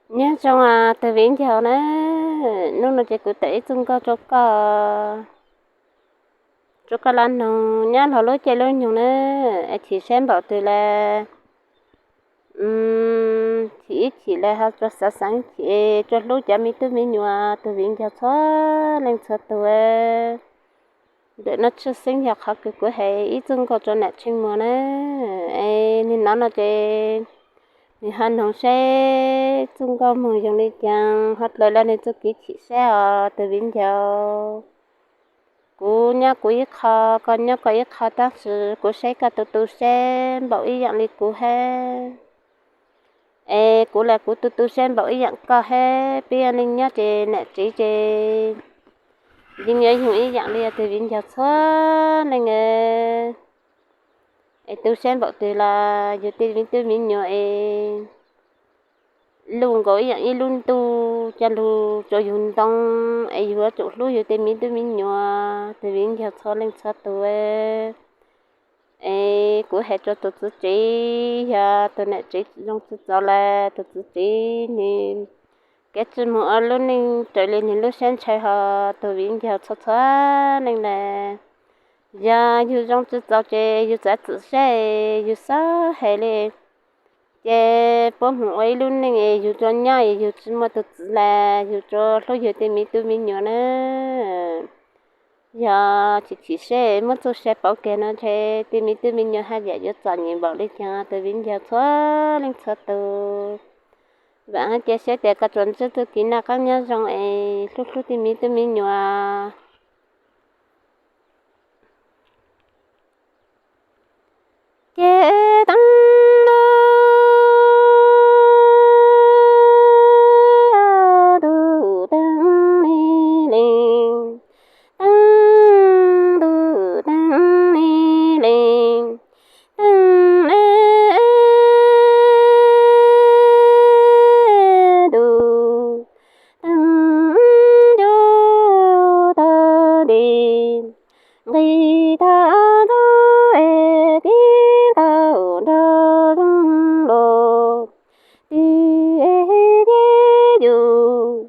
Nyob zoo tus viv ncaus na, hnub no ces kuv tawm ib txoj nkauj rau koj, rau koj los mloog nyob hauv lub caij lub nyoog na, es chim siab npaum twg los, chim ib chim los ho tsuas xav xav chim, tsuas hlub cov me tub me nyuam tus viv ncaus txhua leej txhua tus. Ntawm no tshwj xeeb yog qhov kws kuv hais ib txoj nkauj rau Nam Tsheej Muas na, es nws hnov no ces nws ho noog seb txoj nkauj moog zoo li cas ho dlaws los nws txoj kev chim siab os tus viv ncaus. Kuv nyob kuv ib qho, koj nyob koj ib qho, tab sis kuv saib koj tu tu siab npaum ib yaam li kuv hab, es kuv los kuv tu tu siab npaum ib yaam koj hab. Peb ua neej nyob ces nam tsev ces yeej yuav yoog ib yaam li tus viv ncaus txhua leej. Es tu siab npaum twg los yug tej me tub me nyuam es luj nkaus ib yaam ib lub ntuj coj lug rua yug ntoo, es yug yuav tsum hlub yug tej me tub me nyuam tus viv ncaus txhua leej txhua tus. Es kuv has rua tus txiv tsev, yog tus nam tsev tsi zoo tsi txaus los tus txiv tsev nws kev tsi moog ua lub neej raws li nws lub siab ntshaw hos tus viv ncaus txhua txhua leej na. Yog yug zoo tsi txaus ces yug txav txim saib, yug xob has li, ces puab moog ua ib lub neej es yug tsuas nyob es yug tsi muaj tus txiv los yug tsuas hlub yug tej me tub me nyuam na. Yog chim chim seb muab txuj sa pauv kiag no ntshe tej me tub me nyuam haj yam yuav txom nyem npaum li cas tus viv ncaus txhua leej txhua tus. Vam hab cia siab tias koj tsuas ntsib txuj kev noj qaab nyob zoo es hlub hlub tej me tub me nyuam. Ces teeb lub tus teeb li leej, teeb tus teeb li leej, teeb le tus teeb ncu tag nti, nqis tag ntxub es tib nqaum nrog zoo los, twb es ces yus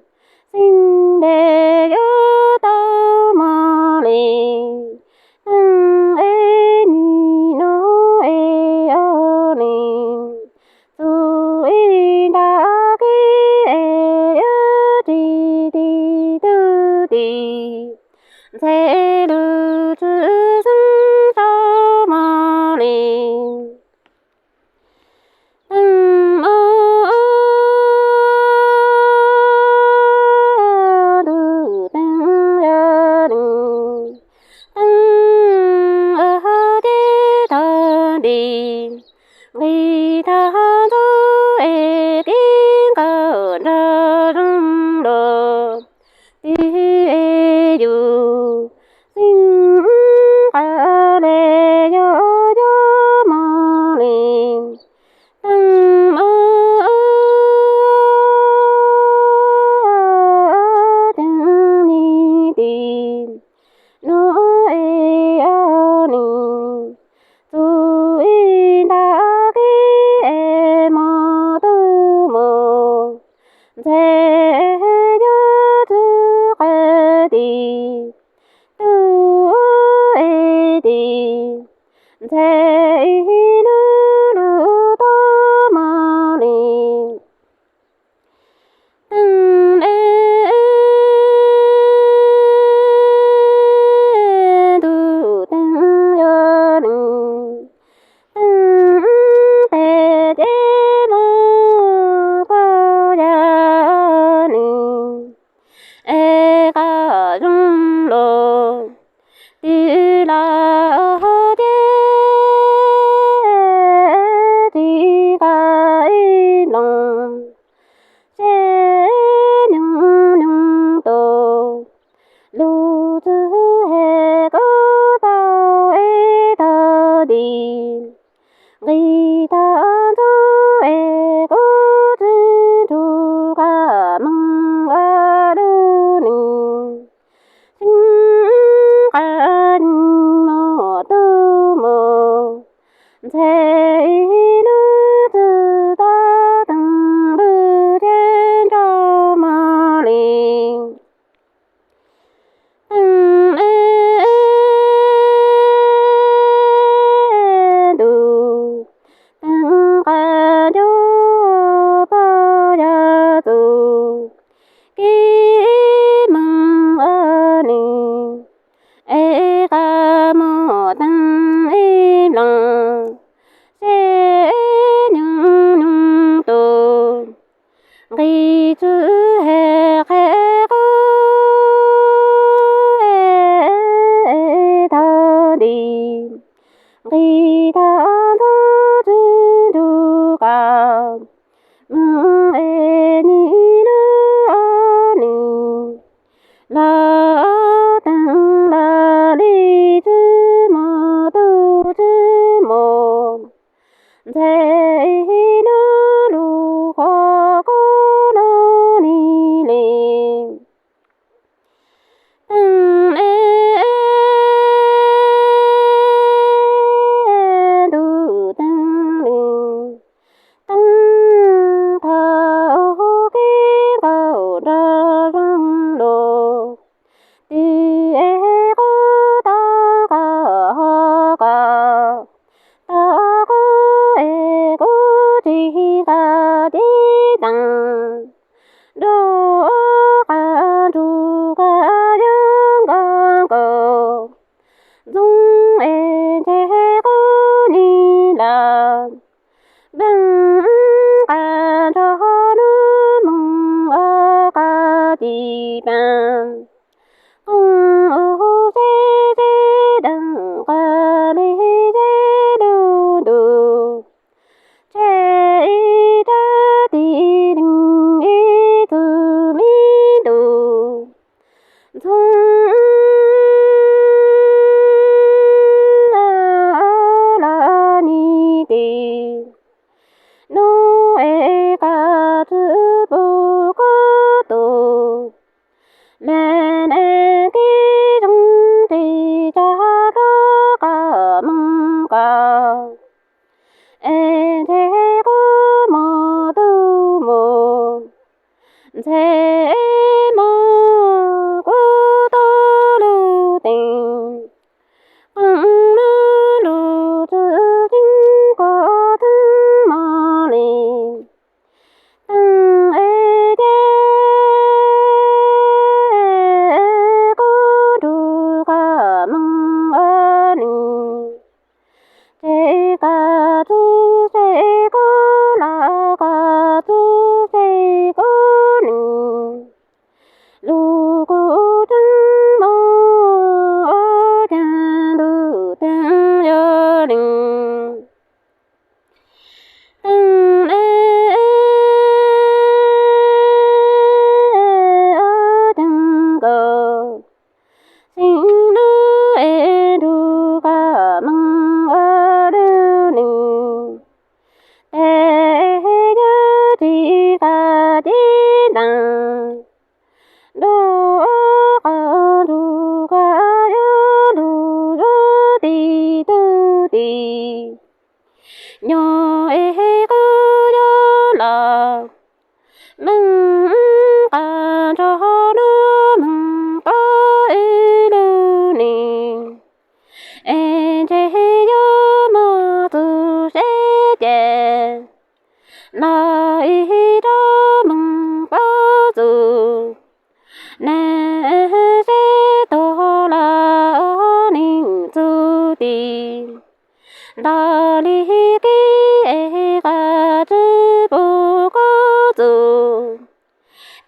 xeeb npe yuav tau mog li, teeb es nim no es o li, txuj ib nta kib es yuav tsis ti tub ti, ntxhe lug tsi xeeb tau mog li. Teeb mog tus teeb yog li, teeb ua teb tag nti, nqis tag ntxub es tib nqaum nrog zoo los, twb es yus xeeb nqa le yuav yuav mog li, teeb mog teeb li ti, no es o li, txuj ib nta kib Teeb qab nrog hnub moos ob qab ci pam, qooj ub zeb zeb deeg qab li zeb lug ntuj, tseg ib rab tis leeg ib tug me ntuj, ntxhoo laj ni tis, nub es qab txwv pub kub tus, me ne tib zoo ris tsag rov qab moog qab, es ntshe qub mos tub mus, ntshe mos kuv tub lug teem, qee lub lug txwv tseeb kuv teeb mos li, teeb es ces qub nrug qab moog ua nws, ces qab txwv ces kub laj qab txwv ces kub nws, lug kuv teeb mos ua caag ntuj teeb yuav lwm, teeb es ua caag nkaus, xeev lub es nrug qab moog ua lwm nws, tes yawg tsis qab cev ntaag, ntuj qab ntuj qab yuav lug zuv tis tug tis, nyob es qub yuav lug, meej qab nrog hnub moog pab ib lub neej, es ntshe yuav moog txug seb ces, lug ib rab moog pab txug, ne seb tog lug ua neej txug tis, ntag li kib es qab txwv pub kub txug,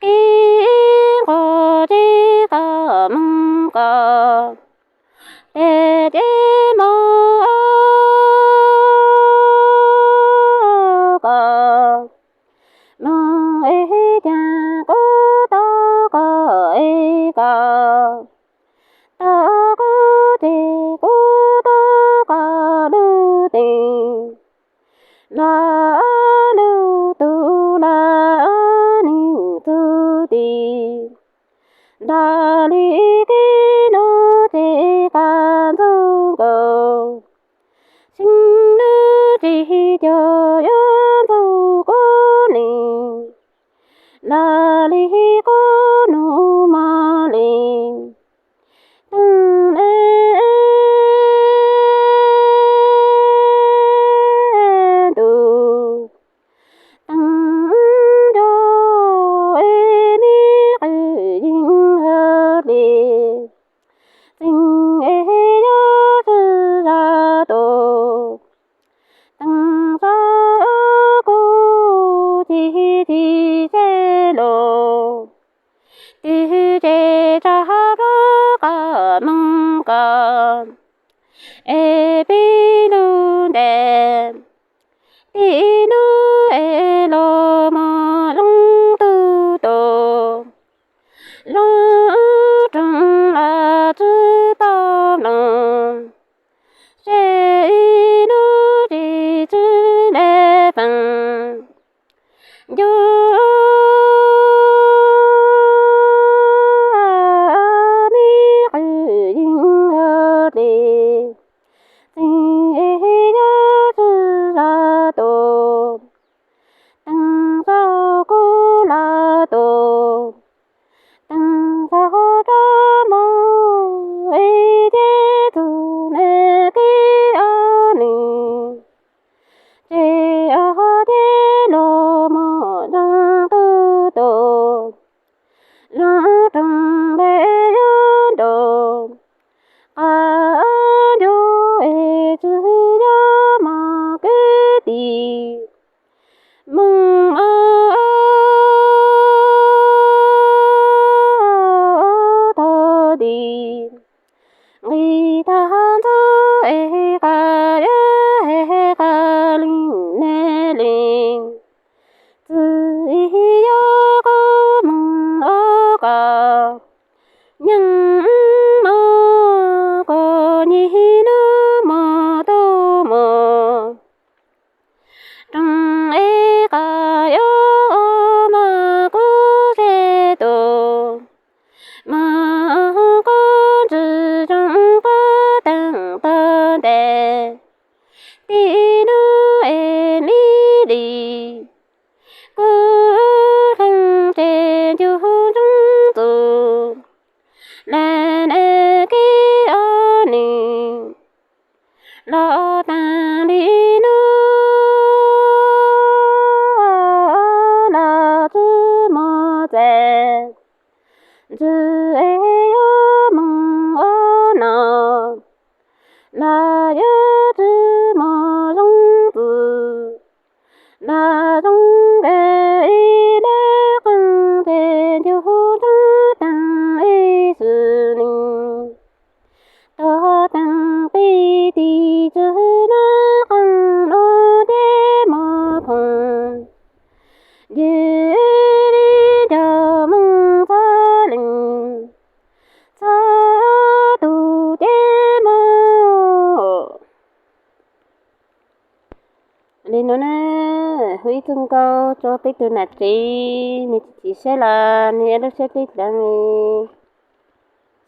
kib nqos tsev qab moog qab, tes ces moog qab, moog es caag kub tau qab es qab, tau kub ces kub tau qab lub teeb, lug lug tug lug neej txug tis, ntag li kib nuav ces qab ntxug nkaus, xeev lub tsis cuag yuav ntxug kub neej, lug li kub nuav mog li, teeb es ntuj, teeb nco es neb qw yeej hab li, txeeb es yuav tsi zag tus, teeb txog kuv ci ci zeb lug, tig ces tsag rov qab moog qab, es peb lug ntes, tib nub es los mog zoo tug tus, zoo roog lug txwv tau lug, seb ib nub tsis txwv le feem, ncu neb qw yeej hab li, txeeb es yuav tsi zag tus, teeb txog kuv lug tus, teeb txog rov moog es ces txug neb kib ob neeg, ces ob ces los mog zoo tug tus, zoo roog npe yuav nraug, qab ncu es txwv yuav mog kwv tis, Rooj ib qho yuav ua mos kub ze tus, mos kub ntsws zoo pob teem tog ntes. Tib hnub es me lis, kuv leej tsev ncu ntsoov txus, lam nws kiv ob nws los tag li no. Los tsis muaj txais, ntsws es yuav moog ua no, los yuav tsis muaj zoo txus, los zoo nkawd ib leeg qeej ces ncu ntsoov taag ib sim neej. Tog taag peb tis tswv nab qeej nuav thiab mog phooj ywg, nco moog txhua leej txhua tug thiab mog. Li no na, hu ib txuj nkauj rua peb tug nam tsev, nws tsis chim siab los nws lub siab dleb dlev,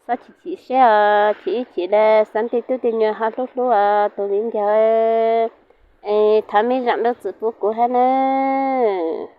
xob tsis chim siab os, chim ib chim le xav tej tub tej nyuam ho hlub hlub os tus viv ncaus. Es thov mej zaam lub txim pub kuv hab nawb.